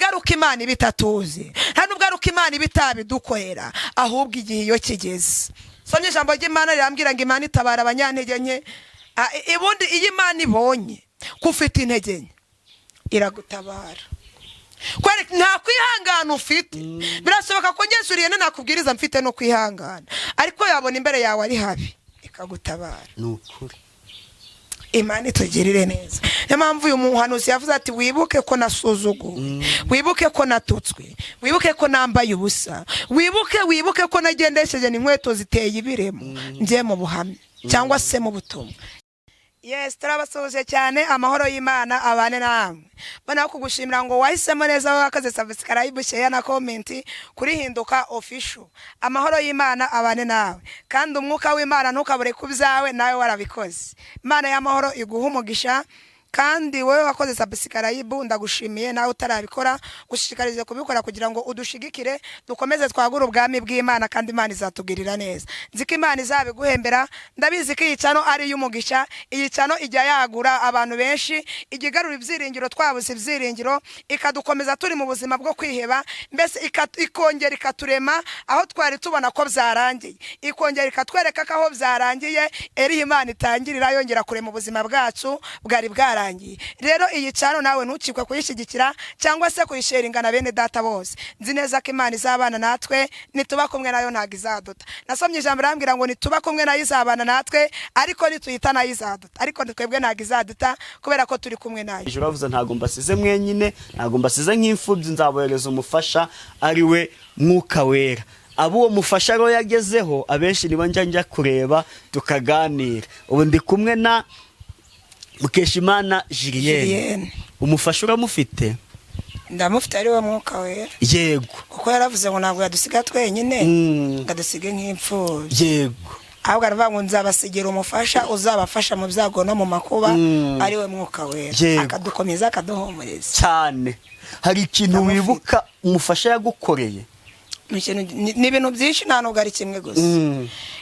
Ari uko Imana iba itatuzi, nta nubwo ari uko Imana iba itabidukorera, ahubwo igihe iyo kigeze. Somye ijambo ry'Imana rirambwira ngo Imana itabara abanyantege nke. Ubundi iyo Imana ibonye ko ufite intege nke, iragutabara. Kwereka nta kwihangana ufite. Birashoboka ko ngezuriye nakubwiriza mfite no kwihangana, ariko yabona imbere yawe ari habi, ikagutabara. Ni ukuri. Imana itugirire neza. Niyo mpamvu uyu muhanuzi yavuze ati: "Wibuke ko nasuzuguwe, wibuke ko natutswe, wibuke ko nambaye ubusa, wibuke, wibuke ko nagendesheje n'inkweto ziteye ibiremo njye mu buhamya cyangwa se mu butumwa." Yes, turabasuhuje cyane. Amahoro y'Imana abane namwe. Mbona kugushimira ngo wahisemo neza, wowe wakoze subscribe, share na comment kuri Hinduka Official. Amahoro y'Imana abane nawe, kandi umwuka w'Imana ntukabure ku byawe. Nawe warabikoze, Imana y'amahoro iguha umugisha. Kandi wowe wakoze subscribe, ndagushimiye. Nawe utarabikora, gushishikarize kubikora kugira ngo udushigikire, dukomeze twagure ubwami bw'Imana, kandi Imana izatugirira neza. Nzi ko Imana izabiguhembera. Ndabizi ko iyi channel ari iy'umugisha. Iyi channel ijya yagura abantu benshi, ijya igarura ibyiringiro twabuze ibyiringiro, ikadukomeza turi mu buzima bwo kwiheba, mbese ikongera ikaturema aho twari tubona ko byarangiye, ikongera ikatwereka ko aho byarangiye eriho Imana itangirira yongera kurema ubuzima bwacu bwari bwarangiye. Rero iyi channel nawe ntukikwe kuyishyigikira cyangwa se kuyisharinga na bene data bose. Nzi neza ko Imana izabana natwe. Nituba kumwe nayo, ntabwo izaduta. Nasomye ijambo rirambwira ngo nituba kumwe nayo izabana natwe, ariko nituyita nayo izaduta. Ariko twebwe ntabwo izaduta kubera ko turi kumwe nayo. Ijuru bavuze: "Ntabwo mbasize mwenyine, ntabwo mbasize nk'imfubyi, nzabohereza umufasha, ari we Mwuka Wera." Abo uwo mufasha rero yagezeho, abenshi nibo njya kureba tukaganira. Ubu ndi kumwe na Mukeshimana Julienne. Julienne. Umufasha uramufite? Ndamufite, ari we Mwuka Wera. Kuko yaravuze ngo ntabwo yadusiga twenyine, ngo adusige nk'imfubyi. Ahubwo aravuga ngo nzabasigira umufasha uzabafasha mu byago no mu makuba, ari we Mwuka Wera. Akadukomeza, akaduhumuriza. Cyane. Hari ikintu Ndamufite. wibuka umufasha yagukoreye? Ni ibintu byinshi, nta nubwo ari kimwe gusa.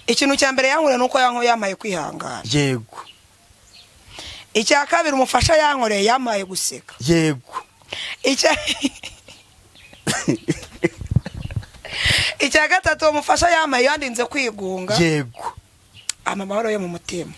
Ikintu cya mbere yankoreye ni uko yampaye kwihangana. Icya kabiri umufasha yankoreye, yampaye guseka. Icya gatatu umufasha yampaye, yandinze kwigunga. Ampa amahoro yo mu mutima,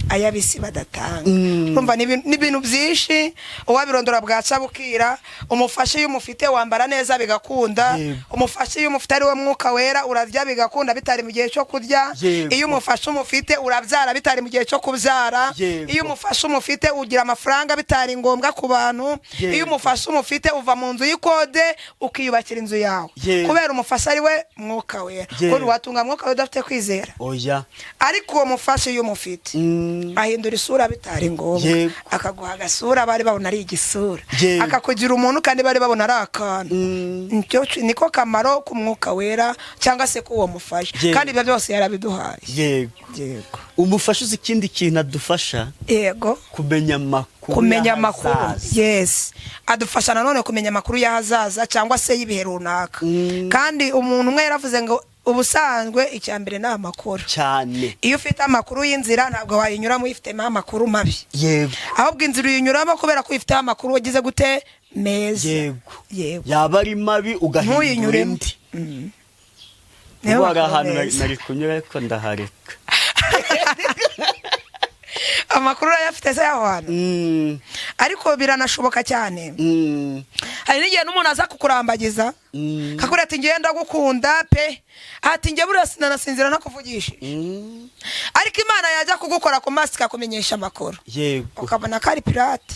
ay'abisi badatanga. Urumva ni ibintu byinshi, uwabirondora bwaca bukira. Umufasha iyo umufite, wambara neza bigakunda. Umufasha iyo umufite, ari we Mwuka Wera, urarya bigakunda bitari mu gihe cyo kurya. Iyo umufasha umufite, urabyara bitari mu gihe cyo kubyara. Iyo umufasha umufite, ugira amafaranga bitari ngombwa ku bantu. Iyo umufasha umufite, uva mu nzu y'ikode ukiyubakira inzu yawe, kubera umufasha ari we Mwuka Wera. Kuko watunga Mwuka Wera udafite kwizera? Oya. Ariko uwo mufasha iyo umufite, ahindura isura bitari ngombwa. Akaguha agasura bari babona ari igisura. Akakugira umuntu kandi bari babona ari akantu. Niko kamaro k'Umwuka Wera cyangwa se k'uwo mufasha. Kandi ibyo byose yarabiduhaye. Yego. Umufasha, uzi ikindi kintu adufasha? Yego. Kumenya amakuru Kumenya amakuru. y'ahazaza. Yes, adufasha nanone kumenya amakuru y'ahazaza cyangwa se y'ibihe runaka. Kandi umuntu umwe yaravuze ngo ubusanzwe icya mbere ni amakuru. Iyo ufite amakuru y'inzira, ntabwo wayinyuramo uyifitemo amakuru mabi. Ahubwo inzira uyinyuramo kubera ko uyifiteho amakuru wagize gute? Meza. Yego. Yaba ari mabi, ugahindura Ntuyinyuremo. indi. Niyo Ubu hari makuru ahantu meza. nari kunyura, ariko ndahareka. Amakuru urayafite se aho hantu? Ariko biranashoboka cyane. Hari n'igihe n'umuntu aza kukurambagiza, kakubwira ati: "Ngiye ndagukunda pe," ati: "Njye buriya sinanasinzira ntakuvugishije." Ariko Imana yajya kugukora ku maso, ikakumenyesha amakuru, ukabona ko ari pirate,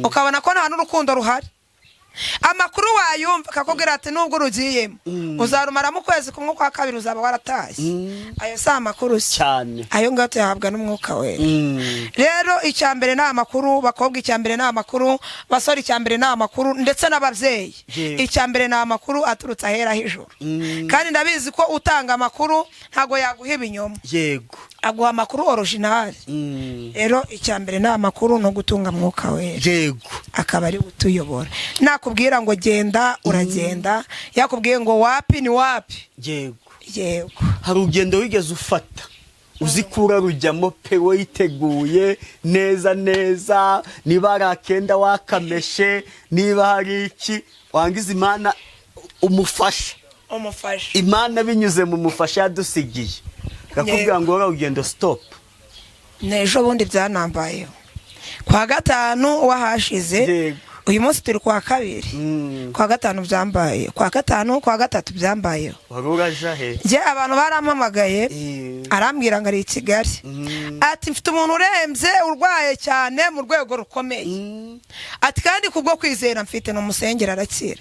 ukabona ko nta n'urukundo ruhari. Amakuru wayumva, akakubwira ati: "Nubwo urugiyemo, uzarumaramo ukwezi kumwe, kwa kabiri uzaba waratashye." Ayo si amakuru se? Cyane. Ayo ngayo tuyahabwa n'Umwuka Wera. Rero icya mbere ni amakuru. Bakobwa, icya mbere ni amakuru. Basore, icya mbere ni amakuru. Ndetse n'ababyeyi, icya mbere ni amakuru aturutse ahera h'ijuru. Kandi ndabizi ko utanga amakuru ntabwo yaguha ibinyoma. Aguha amakuru original. Rero icya mbere ni amakuru, no gutunga Mwuka Wera, akaba ari utuyobora. Nakubwira ngo genda, uragenda. Yakubwiye ngo wapi, ni wapi. Yego. Yego. Hari urugendo wigeze ufata Uzi ko urarujyamo pe, witeguye neza neza, niba hari akenda wakameshe, niba hari iki wangiza, Imana umufasha. Umufasha. Imana binyuze mu mufasha yadusigiye, akakubwira ngo ura rugendo stop. N'ejo bundi byanambayeho kwa gatanu wahashize. Uyu munsi turi kwa kabiri. Kwa gatanu byambaye, kwa gatanu, kwa gatatu byambayeho. Wari uraja he? Njye abantu barampamagaye, arambwira ngo ari i Kigali, ati mfite umuntu urembye, urwaye cyane mu rwego rukomeye, ati kandi kubwo kwizera mfite ni umusengera arakira.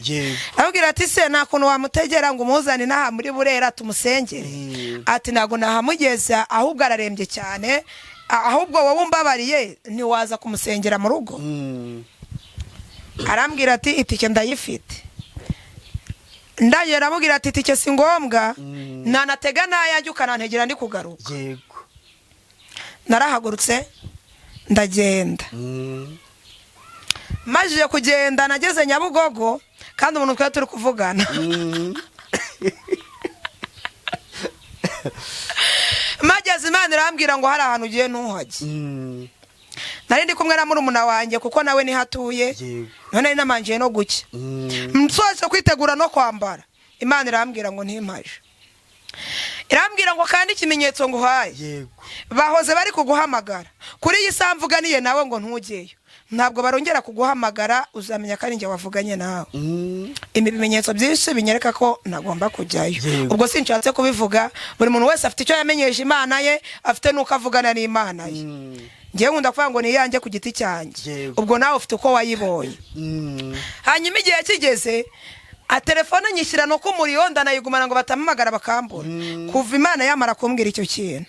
Arabwira ati se nta kuntu wamutegera ngo umuzane inaha muri Burera tumusengere? Ati ntabwo nahamugeza, ahubwo ararembye cyane, ahubwo wowe umbabariye ntiwaza kumusengera mu rugo. Arambwira ati itike ndayifite. Ndangije aramubwira ati itike si ngombwa, nanatega n'ayanjye ukanantegera ndi kugaruka. Narahagurutse ndagenda. Majije kugenda nageze Nyabugogo, kandi umuntu twari turi kuvugana, mageze Imana irambwira ngo hari ahantu ugiye ntuhajye. Nari ndi kumwe na murumuna wanjye kuko nawe niho atuye. None nari namanjiye no gucya, nsoje kwitegura no kwambara, Imana irambwira ngo ntimpaje, irambwira ngo kandi ikimenyetso nguhaye, bahoze bari kuguhamagara kuri iyi saha mvuganiye nawe ngo ntujyeyo, ntabwo barongera kuguhamagara, uzamenya ko ari njye wavuganye nawe. Ibi bimenyetso byinshi binyereka ko ntagomba kujyayo. Ubwo sinshatse kubivuga, buri muntu wese afite icyo yamenyesha Imana ye, afite n'uko avugana n'Imana ye. Ngewe nkunda kuvuga ngo ni iyanjye ku giti cyanjye. Ubwo nawe ufite uko wayibonye. Hanyuma igihe kigeze a telefone nyishyira no kumuriyo ndanayigumana ngo batampamagara bakambura. Kuva Imana yamara kumbwira icyo kintu,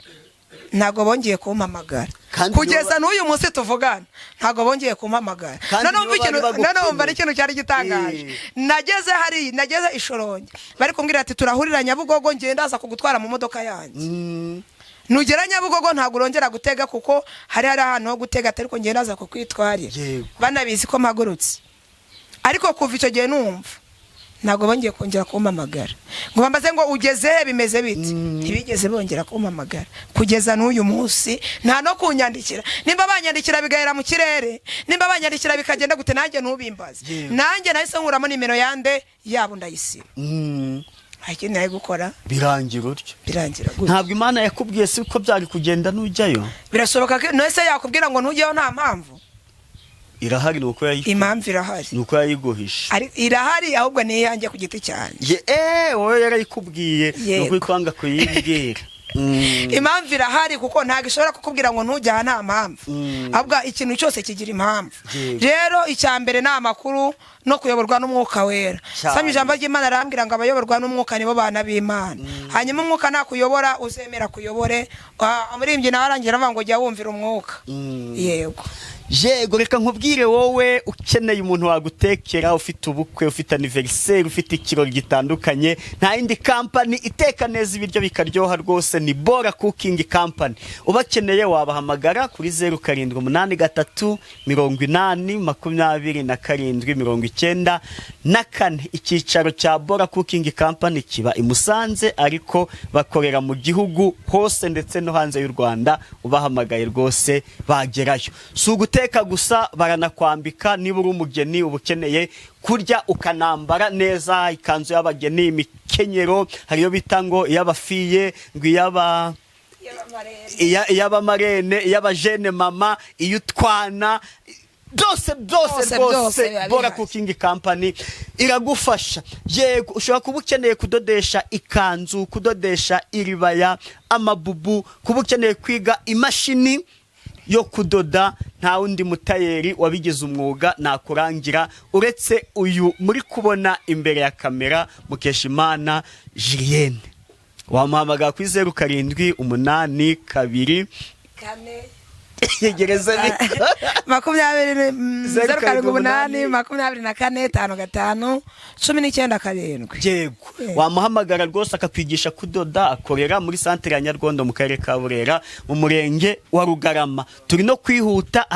ntabwo bongeye kumpamagara. Kandi kugeza n'uyu munsi tuvugana ntabwo bongeye kumpamagara. Kandi Noneho nibo umva ikintu, bari bagukeneye. noneho umva n'ikintu cyari gitangaje. Nageze hariya, nageze i Shyorongi, bari kumbwira ati turahurira Nyabugogo, ngenda ndaza kugutwara mu modoka yanjye. Nugera Nyabugogo ntabwo urongera gutega, kuko hari ahantu ho gutega, ariko ngenda ndaza kukwitwarira. Banabizi ko mpagurutse, ariko kuva icyo gihe numva ntabwo bongeye kongera kumpamagara ngo bambaze ngo ugeze he, bimeze bite. Ntibigeze bongera kumpamagara kugeza n'uyu munsi, nta no kunyandikira. Nimba banyandikira bigahera mu kirere, nimba banyandikira bikagenda gute, nanjye ntubimbaze. Nanjye nahise nkuramo nimero yande yabo ndayisiba. Nta kindi nari gukora. Birangira utyo. Birangira gutyo. Ntabwo Imana yakubwiye si uko byari kugenda nujyayo? Birashoboka ko nese yakubwira ngo ntujyeyo nta mpamvu. Irahari, ni uko Impamvu irahari. Ni uko yayiguhishe. Irahari, ahubwo ni iyanjye ku giti cyanjye. Ye wowe yarayikubwiye, ni uko kwanga kuyibwira. Impamvu irahari, kuko ntabwo ishobora kukubwira ngo ntujye aha nta mpamvu. Ahubwo ikintu cyose kigira impamvu. Rero icya mbere ni amakuru no kuyoborwa n'Umwuka Wera. Cyane. Saba ijambo ry'Imana arambwira ngo abayoborwa n'Umwuka nibo bana b'Imana. Hanyuma Umwuka nakuyobora uzemera kuyobore. Umuririmbyi nawe arangira avuga ngo jya wumvira Umwuka. Yego. Yego, reka nkubwire, wowe ukeneye umuntu wagutekera, ufite ubukwe, ufite anniversaire, ufite ikirori gitandukanye, nta yindi kampani iteka neza ibiryo bikaryoha rwose, ni Bora Cooking Company. Ubakeneye wabahamagara kuri 0783 80 27 94. Icyicaro cya Bora Cooking Company kiba i Musanze, ariko bakorera mu gihugu hose ndetse no hanze y'u Rwanda. Ubahamagaye rwose bagerayo. Si uguteka gusa, baranakwambika. Niba uri umugeni uba ukeneye kurya ukanambara neza, ikanzu y'abageni, imikenyero, hari iyo bita ngo iy'abafiye, ngo iy'aba iy'abamarene, iy'abajene mama, iy'utwana, byose byose. Byose, rwose byose biba Bora bihari. Cooking Company iragufasha. Yego, ushobora kuba ukeneye kudodesha ikanzu, kudodesha iribaya, amabubu, kuba ukeneye kwiga imashini yo kudoda, nta wundi mutayeri wabigize umwuga nakurangira uretse uyu muri kubona imbere ya kamera, Mukeshimana Julienne. Wamuhamagara kuri 0782 4. Yegereze mikoro. 20, Zeru 0 7 8 8, 24 5 5 97. Yego, wamuhamagara rwose akakwigisha kudoda. Akorera muri santere ya Nyarwondo mu karere ka Burera, mu murenge wa Rugarama. Turi no kwihuta,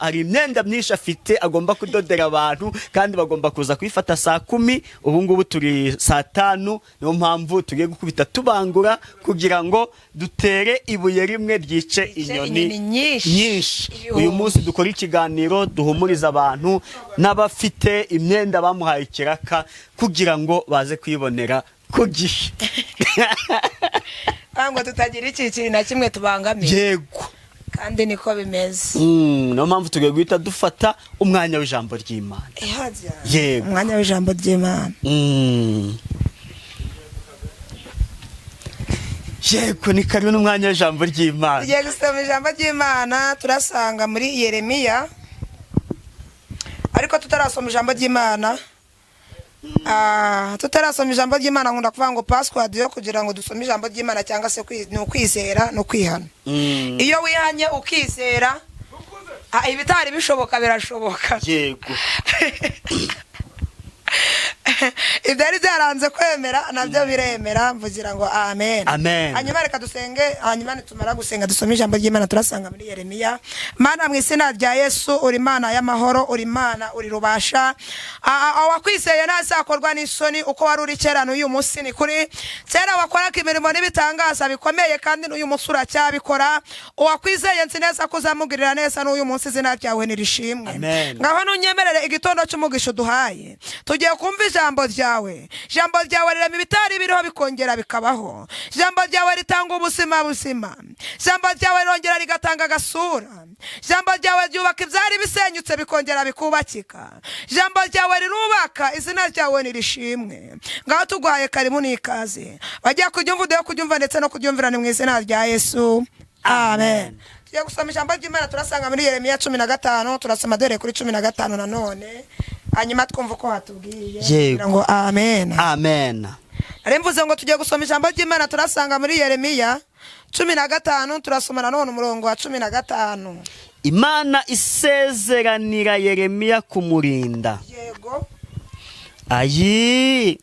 hari imyenda myinshi afite agomba kudodera abantu, kandi bagomba kuza kuyifata saa 10. Ubu ngubu turi saa 5, niyo mpamvu tugiye gukubita tubangura kugira ngo dutere ibuye rimwe ryice inyoni inyoni nyinshi. Nyinshi. Ibihumbi. Uyu munsi dukora ikiganiro duhumuriza abantu n'abafite imyenda bamuhaye ikiraka kugira ngo baze kuyibonera ku gihe. Ngo tutagira icyiciro na kimwe tubangamiye. Kandi niko bimeze. Niyo mpamvu tugiye guhita dufata umwanya w'ijambo ry'Imana. Ihajya. Yego. Umwanya w'ijambo ry'Imana. Yego, ni karibu n'umwanya w'ijambo ry'Imana. Tugiye gusoma ijambo ry'Imana, turasanga muri Yeremiya. Ariko tutarasoma ijambo ry'Imana, nkunda kuvuga ngo password yo kugira ngo dusome ijambo ry'Imana cyangwa se ni ukwizera no kwihana. Iyo wihanye ukizera, ibitari bishoboka birashoboka. Ibyari byaranze kwemera nabyo biremera, mvugira ngo amen. Amen. Hanyuma reka dusenge, hanyuma nitumara gusenga dusome ijambo ry'Imana. Turasanga muri Yeremiya. Mana, mu izina rya Yesu, uri Imana y'amahoro, uri Imana, uri rubasha. Awakwizeye ntazakorwa n'isoni. Uko wari uri kera n'uyu munsi ni kuri. Kera wakoraga imirimo n'ibitangaza bikomeye, kandi n'uyu munsi uracyabikora. Uwakwizeye nzi neza ko uzamugirira neza n'uyu munsi. Izina ryawe nirishimwe. Amen. Ngaho nunyemerere igitondo cy'umugisha uduhaye, tugiye kumva ijambo ryawe. Ijambo ryawe rirema ibitari biriho bikongera bikabaho. Ijambo ryawe ritanga ubuzima buzima. Ijambo ryawe rirongera rigatanga agasura. Ijambo ryawe ryubaka ibyari bisenyutse bikongera bikubakika. Ijambo ryawe rirubaka. Izina ryawe nirishimwe. Ngaho tuguhaye karibu n'ikaze, bagiye kuryumva, uduhe kuryumva ndetse no kuryumvira. Ni mu izina rya Yesu, amen. Tugiye gusoma ijambo ry'Imana, turasanga muri Yeremiya 15, turasoma duhereye kuri 15 nanone, hanyuma twumva uko hatubwiye. Yego. Kugira ngo amen. Amen. Nari mvuze ngo tugiye gusoma ijambo ry'Imana, turasanga muri Yeremiya 15, turasoma nanone umurongo wa 15. Imana isezeranira Yeremiya kumurinda. Yego. Ayi,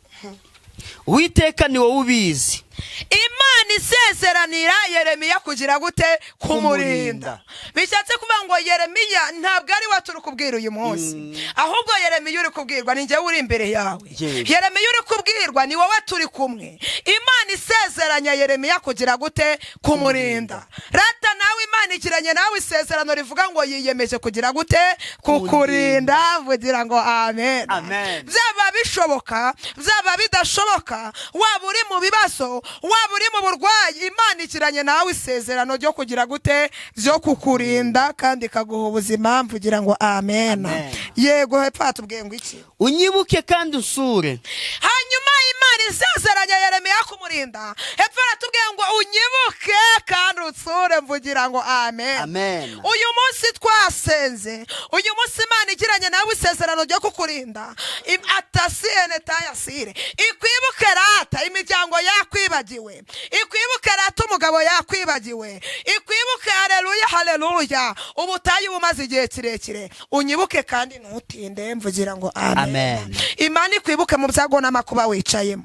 Uwiteka, ni wowe ubizi. Imana isezeranira Yeremiya kugira gute? Kumurinda. Kumurinda. Bishatse kuvuga ngo Yeremiya ntabwo ari we turi kubwira uyu munsi, ahubwo Yeremiya uri kubwirwa ni njyewe uri imbere yawe. Yeremiya uri kubwirwa ni wowe turi kumwe. Imana isezeranya Yeremiya kugira gute? Kumurinda. Rata nawe Imana ikiranye nawe isezerano rivuga ngo yiyemeje kugira gute? Kukurinda. Vugira ngo amen. Amen. Byaba bishoboka, byaba bidashoboka, waba uri mu bibazo, waba uri mu burwayi, Imana ikiranye nawe isezerano ryo kugira gute? Ryo kukurinda kandi ikaguha ubuzima. Mvugira ngo amen. Amen. Yego, hepfo hatubwiye ngo iki? Unyibuke kandi unsure. Hanyuma Imana isezeranya Yeremiya kumurinda, hepfo aratubwiye ngo unyibuke kandi utsure. Mvugira ngo amen. Amen. Uyu munsi twasenze, uyu munsi Imana igiranye nawe isezerano ryo kukurinda. Atasiyene tayasire ikwibuke rata, imiryango yakwibagiwe ikwibuke rata, umugabo yakwibagiwe ikwibuke. Haleluya, haleluya! Ubutayu bumaze igihe kirekire, unyibuke kandi ntutinde. Mvugira ngo amen. Amen. Imana ikwibuke mu byago n'amakuba wicayemo.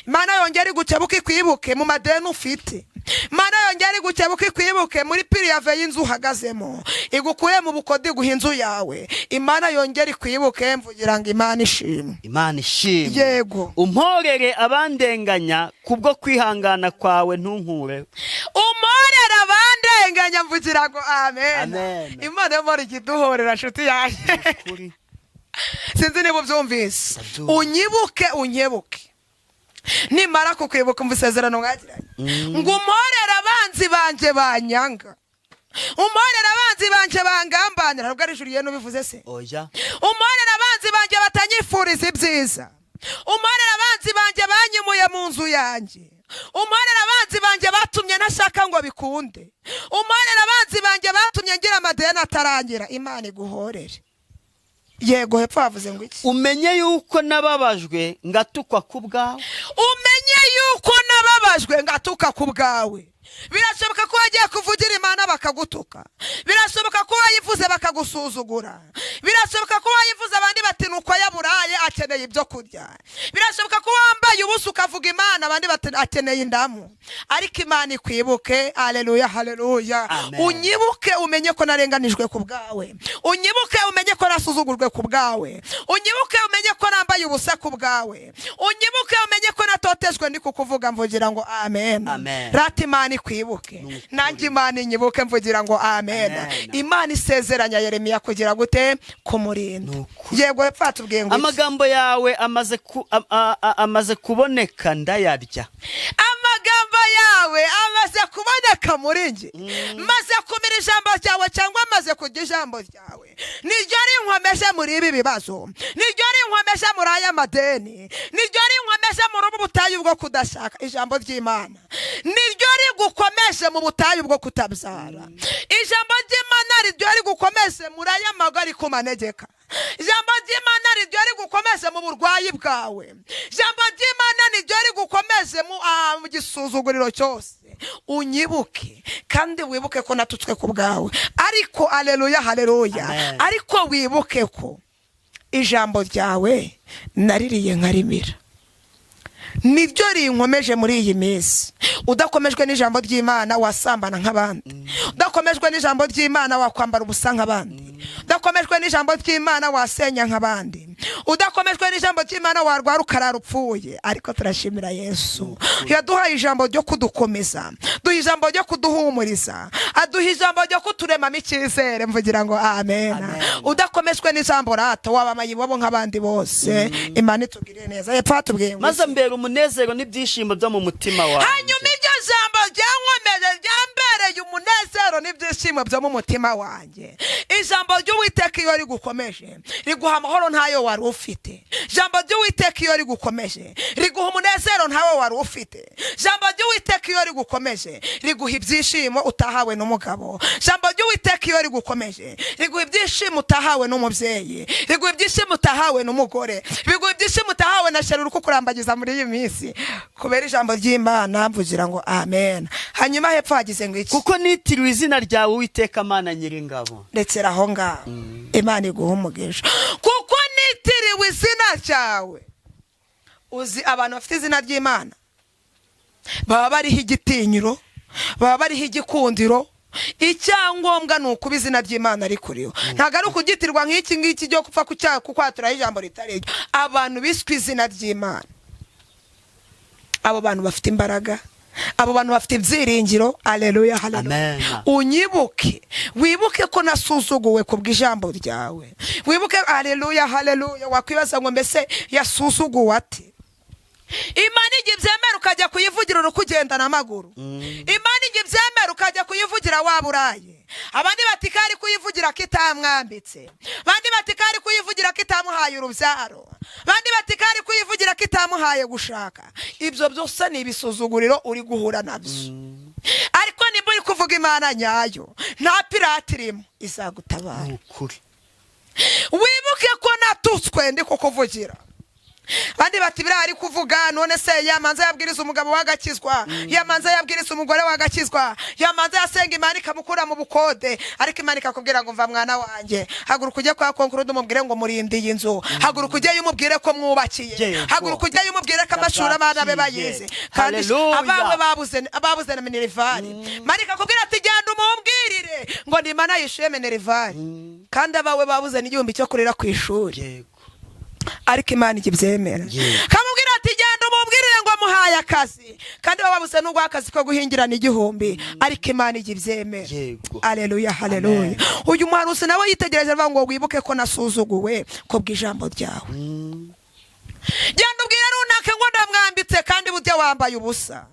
Imana yongera igukebuke, ikwibuke mu madeni ufite. Imana yongera igukebuke, ikwibuke muri préavis y'inzu uhagazemo, igukure mu bukode, iguha inzu yawe. Imana yongera ikwibuke. Mvugira ngo Imana ishimwe. Imana ishimwe. Yego. Umporere abandenganya kubwo kwihangana kwawe, ntunkure. Umporere abandenganya. Mvugira ngo amen. Amen. Imana yo ikiduhorera, nshuti yanjye. Kuri. Sinzi niba ubyumvise. Ndabyumva. Unyibuke, unyebuke. Nimara kukwibuka, umva isezerano mwagiranye ngo umporere abanzi banjye banyanga, umporere abanzi banjye bangambanira. Ntabwo ari Julien ubivuze se? Oya. Umporere abanzi banjye batanyifuriza ibyiza, umporere abanzi banjye banyimuye mu nzu yanjye, umporere abanzi banjye batumye ntashaka ngo bikunde, umporere abanzi banjye batumye ngira amadeni atarangira. Imana iguhorere. Yego, hepfo havuze ngo iki? Umenye yuko nababajwe ngatukwa ku bwawe. Umenye yuko nababajwe ngatuka ku bwawe. Birashoboka ko wagiye kuvugira Imana bakagutuka. Birashoboka ko wayivuze bakagusuzugura. Birashoboka ko wayivuze abandi bati nuko yaburaye, akeneye ibyo kurya. Birashoboka ko wambaye ubusa ukavuga Imana, abandi bati akeneye indamu. Ariko Imana ikwibuke. Aleluya, haleluya. Amen. Unyibuke umenye ko narenganijwe ku bwawe. Unyibuke umenye ko nasuzugujwe ku bwawe. Unyibuke umenye ko nambaye ubusa ku bwawe. Unyibuke umenye ko natotejwe ndi kukuvuga. Mvugira ngo amen. Amen. Rata Imana ikwibuke. Ni ukuri. Nanjye Imana inyibuke. Mvugira ngo amen. Amen. Imana isezeranya Yeremiya kugira gute? Kumurinda. Ni ukuri. Yego, pfa tubwiye ngo iki? Amagambo yawe amaze kuboneka, ndayarya. Amagambo yawe amaze kuboneka muri njye. Maze kumira ijambo ryawe, cyangwa maze kurya ijambo ryawe, niryo rinkomeje muri ibi bibazo, niryo rinkomeje muri aya madeni, niryo rinkomeje muri ubu butayu bwo kudashaka. Ijambo ry'Imana niryo rigukomeje mu butayu bwo kutabyara. Ijambo ry'Imana niryo rigukomeje muri aya mago ari ku manegeka. Ijambo ry'Imana niryo rigukomeje mu burwayi bwawe. Ijambo ry'Imana niryo rigukomeje mu gisuzuguriro cyose. Unyibuke kandi wibuke ko natutswe ku bwawe. Ariko aleluya, haleluya. Amen. Ariko wibuke ko ijambo ryawe naririye nkarimira, nibyo rinkomeje muri iyi minsi. Udakomejwe n'ijambo ry'Imana wasambana nk'abandi. Udakomejwe n'ijambo ry'Imana wakwambara ubusa nk'abandi. Udakomejwe n'ijambo ry'Imana wasenya nk'abandi. Udakomejwe n'ijambo ry'Imana warwara ukarara upfuye. Ariko turashimira Yesu yaduhaye ijambo ryo kudukomeza, duha ijambo ryo kuduhumuriza, aduha ijambo ryo kuturemamo icyizere. Mvugira ngo amen. Amen. Udakomejwe n'ijambo rata waba amayibobo nk'abandi bose. Imana itugirire neza. Hepfo hatubwiye ngo Maze mbera umunezero n'ibyishimo byo mu mutima wanjye. Hanyuma iryo jambo ryankomeje, ryambereye umunezero n'ibyishimo byo mu mutima wanjye. Ijambo ry'Uwiteka iyo rigukomeje riguha amahoro ntayo wari ufite. Ijambo ry'Uwiteka iyo rigukomeje riguha umunezero ntawo wari ufite. Ijambo ry'Uwiteka iyo rigukomeje riguha ibyishimo utahawe n'umugabo. Ijambo ry'Uwiteka iyo rigukomeje riguha ibyishimo utahawe n'umubyeyi, riguha ibyishimo utahawe n'umugore, riguha ibyishimo utahawe na chéri uri kukurambagiza muri iyi minsi, kubera ijambo ry'Imana. Mvugira ngo amen. Hanyuma hepfo hagize ngo iki? Kuko nitiriwe izina ryawe, Uwiteka Mana Nyiringabo. Rekera aho ngaho. Imana iguha umugisha. Kuko nitiriwe izina ryawe. Uzi abantu bafite izina ry'Imana baba bariho igitinyiro, baba bariho igikundiro. Icyangombwa ni ukuba izina ry'Imana rikuriho, ntabwo ari ukugitirwa nk'iki ngiki cyo gupfa kukwaturaho ijambo ritari iryo. Abantu biswe izina ry'Imana, abo bantu bafite imbaraga, abo bantu bafite ibyiringiro. Aleluya, haleluya. Amen. Unyibuke, wibuke ko nasuzuguwe ku bw'ijambo ryawe. Wibuke. Aleluya, haleluya. Wakwibaza ngo mbese yasuzuguwe ate? Imana igihe ibyemera ukajya kuyivugira uri kugenda n'amaguru. Imana igihe ibyemera ukajya kuyivugira waba uraye. Abandi bati ko ari kuyivugira ko itamwambitse, abandi bati ko ari kuyivugira ko itamuhaye urubyaro, abandi bati ko ari kuyivugira ko itamuhaye gushaka. Ibyo byose ni ibisuzuguriro uri guhura nabyo. Ariko nimba uri kuvuga Imana nyayo, nta pirate irimo, izagutabara. Ni ukuri. Wibuke ko natutswe ndi kukuvugira. Abandi bati biriya ari kuvuga, none se yamanza yabwiriza umugabo wagakizwa, yamanza yabwiriza umugore wagakizwa, yamanza yasenga Imana ikamukura mu bukode? Ariko Imana ikakubwira ngo mva mwana wanjye, haguruka ujye kwa konkurudu umubwire ngo murindiye inzu. Haguruka ujyeyo umubwire ko mwubakiye. Haguruka ujyeyo umubwire ko amashuri abana be bayize kandi Haleluya. abawe babuze na minerval. Imana ikakubwira ati genda umumbwirire ngo ni Imana yishuye minerval, kandi abawe babuze n'igihumbi cyo kurira ku ishuri. Ariko Imana ijya ibyemera. Kamubwira ati genda umubwirire ngo muhaye akazi, kandi baba babuze n'ubwo akazi ko guhingirana igihumbi. Ariko Imana ijya ibyemera. Aleluya, haleluya. Amen. Uyu muhanuzi nawe yitegereje avuga ngo wibuke ko nasuzuguwe ko bw'ijambo ryawe. Genda ubwire runaka ngo ndamwambitse, kandi burya wambaye ubusa.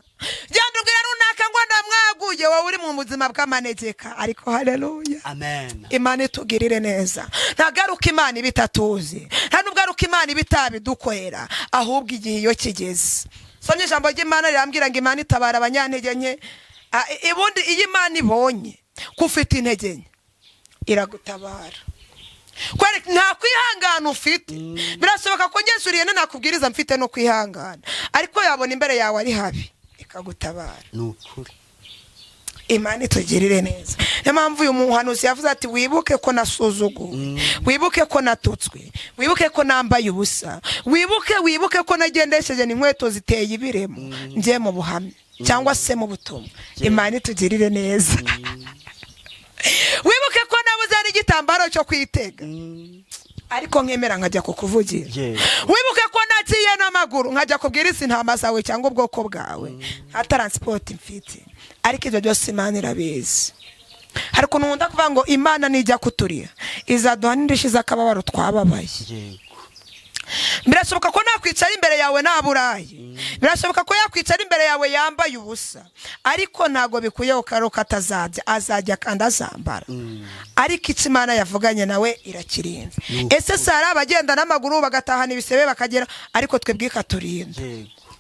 Genda ubwire runaka ngo ndamwaguye, wowe uri mu buzima bw'amanegeka. Ariko haleluya. Amen. Imana itugirire neza. Ntagaruka Imana iba itatuzi, nta nubwo aruka Imana iba itabidukorera, ahubwo igihe iyo kigeze. Somye ijambo ry'Imana rirambwira ngo Imana itabara abanyantege nke. Ubundi iyo Imana ibonye ko ufite intege nke iragutabara. Kwereka nta kwihangana ufite. Birashoboka ko ngeze nakubwiriza mfite no kwihangana, ariko yabona imbere yawe ari habi ikagutabara. Ni ukuri. Imana itugirire neza. Niyo mpamvu uyu muhanuzi yavuze ati: "Wibuke ko nasuzuguwe, wibuke ko natutswe, wibuke ko nambaye ubusa, wibuke, wibuke ko nagendesheje n'inkweto ziteye ibiremo njye mu buhamya cyangwa se mu butumwa." Imana itugirire neza. "Wibuke ko nabuze n'igitambaro cyo kwitega, ariko nkemera nkajya kukuvugira. Wibuke ko naciye n'amaguru nkajya kubwira isi intama zawe cyangwa ubwoko bwawe, nta transport mfite." Ariko ibyo byose Imana irabizi. Hari ukuntu nkunda kuvuga ngo Imana nijya kuturiha, izaduha n'indishyi z'akababaro twababaye. Birashoboka ko nakwicara imbere yawe nta burayi, birashoboka ko yakwicara imbere yawe yambaye ubusa, ariko ntabwo bikuyeho karo atazajya, azajya kandi azambara. Ariko icyo Imana yavuganye nawe irakirinze. Ese sara abagenda n'amaguru bagatahana ibisebe bakagera, ariko twebwe ikaturinda.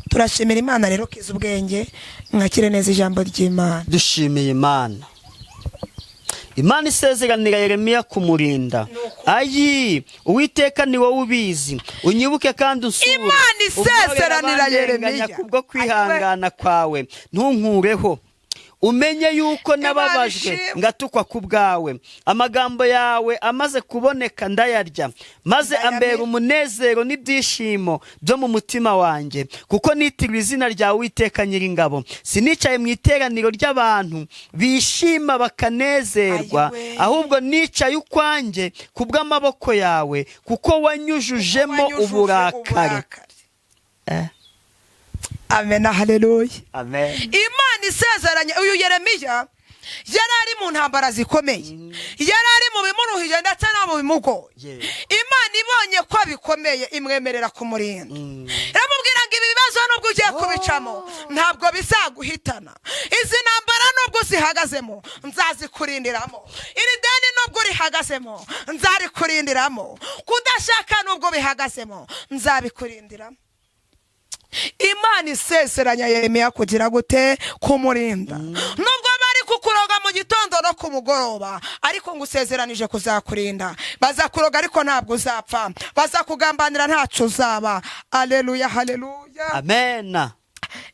Turashimira Imana rero kiza ubwenge. Mwakire neza ijambo ry'Imana. Dushimiye Imana. Imana isezeranira Yeremiya kumurinda. Ayi Uwiteka, ni wowe ubizi, unyibuke kandi usure. Imana isezeranira Umporere Yeremiya. abandenganya kubwo kwihangana kwawe, ntunkureho. Umenye yuko nababajwe ishimwe. ngatukwa ku bwawe. Amagambo yawe amaze kuboneka ndayarya, maze Ndayamira. ambera umunezero n'ibyishimo byo mu mutima wanjye, kuko nitiriwe izina ryawe, Uwiteka Nyiringabo. Sinicaye mu iteraniro ry'abantu bishima bakanezerwa, Ayiwe. ahubwo nicaye ukwanjye ku bw'amaboko yawe, kuko wanyujujemo Wanyujuje uburakari. Eh. Amen, haleluya. Amen. Imana isezeranye uyu Yeremiya, yari ari mu ntambara zikomeye, yari ari mu bimuruhije ndetse no mu bimugoye. Imana ibonye ko bikomeye, imwemerera kumurinda. Iramubwira ngo: "Ibi bibazo nubwo ugiye kubicamo, ntabwo bizaguhitana. Izi ntambara nubwo uzihagazemo, nzazikurindiramo. Iri deni nubwo urihagazemo, nzarikurindiramo. Kudashaka nubwo bihagazemo, nzabikurindiramo." Imana isezeranya Yeremiya kugira gute? Kumurinda. "Nubwo bari kukuroga mu gitondo no ku mugoroba, ariko ngusezeranije kuzakurinda. Bazakuroga ariko ntabwo uzapfa, bazakugambanira ntacyo uzaba." Aleluya, haleluya. Amen.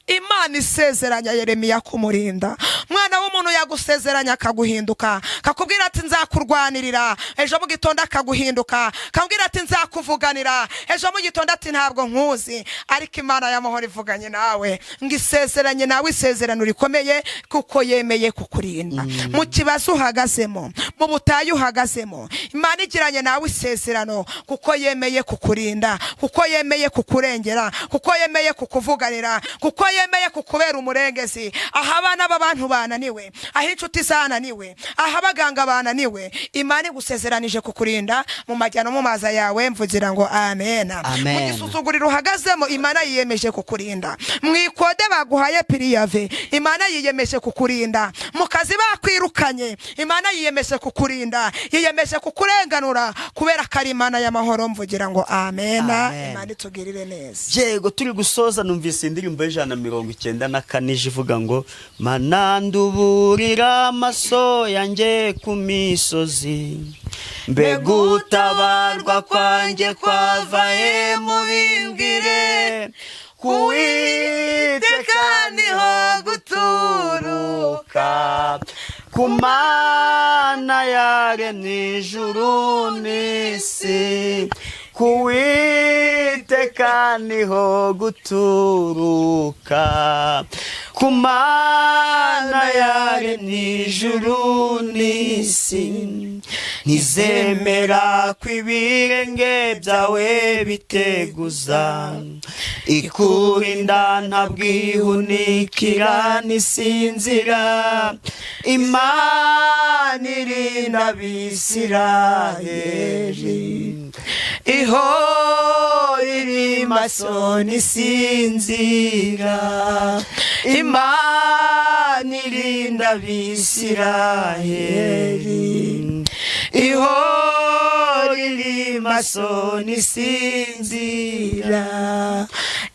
Imana isezeranya Yeremiya kumurinda. Mwana w'umuntu, yagusezeranya akaguhinduka, kakubwira ati: "Nzakurwanirira," ejo mu gitondo akaguhinduka, kakubwira ati: "Nzakuvuganira," ejo mu gitondo ati: "Ntabwo nkuzi." Ariko Imana y'amahoro ivuganye nawe ngo isezeranye nawe isezerano rikomeye, kuko yemeye kukurinda mu kibazo uhagazemo, mu butayu uhagazemo. Imana igiranye nawe isezerano kuko yemeye kukurinda, kuko yemeye kukurengera, kuko yemeye kukuvuganira, kuko yemeye kukubera umurengezi. Aho abana b'abantu bananiwe, aho inshuti zananiwe, aho abaganga bananiwe, Imana igusezeranije kukurinda mu majyano mu maza yawe. Mvugira ngo amena. Amen. Mu gisuzuguriro uhagazemo, Imana yiyemeje kukurinda. Mu ikode baguhaye préavis, Imana yiyemeje kukurinda. Mu kazi bakwirukanye, Imana yiyemeje kukurinda, yiyemeje kukurenganura, kubera ko ari Imana y'amahoro. Mvugira ngo amena. Amen. Imana itugirire neza. Yego, turi gusoza, numvise indirimbo y'194 ije ivuga ngo: "Mananduburira amaso yanjye ku misozi, mbega utabarwa kwanjye kwava he? Mubimbwire. Kuwiteka niho guturuka, ku Mana yaremye ijuru n'isi. Kuwiteka niho guturuka, ku Mana yaremye ijuru n'isi. Ntizemera ko ibirenge byawe biteguza, ikurinda ntabwihunikira n'isinzira. Imana irinda Abisirayeli, ihora iri maso n'isinzira. Imana irinda Abisirayeli, ihora iri maso n'isinzira.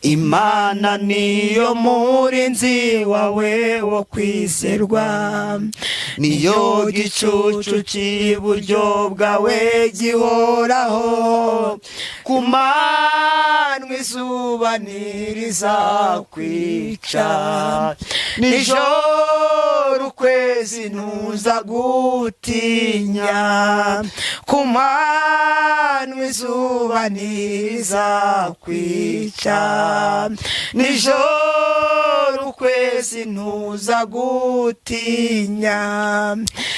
Imana niyo murinzi wawe wo kwizerwa, niyo gicucu cy'iburyo bwawe gihoraho ku manywa." izuba ntirizakwica, nijoro ukwezi ntuza gutinya, ku manywa izuba ntirizakwica, nijoro ukwezi ntuza gutinya.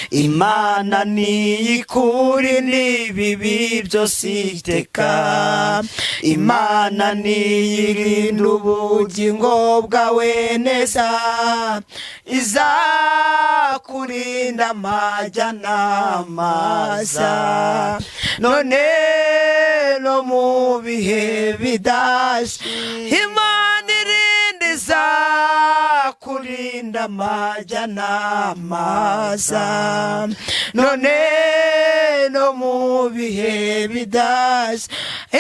Imana niyikuri n'ibibi byose iteka, Imana niyirinda ubugingo bwawe neza, izakurinda amajya n'amaza, none no mu bihe bidashe. Imana irinda, izakurinda amajya n'amaza, none no mu bihe bidashe.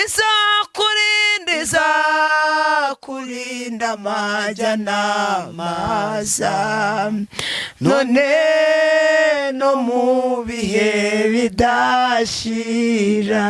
Izakurinda, izakurinda amajya n'amaza, none no mu bihe bidashira.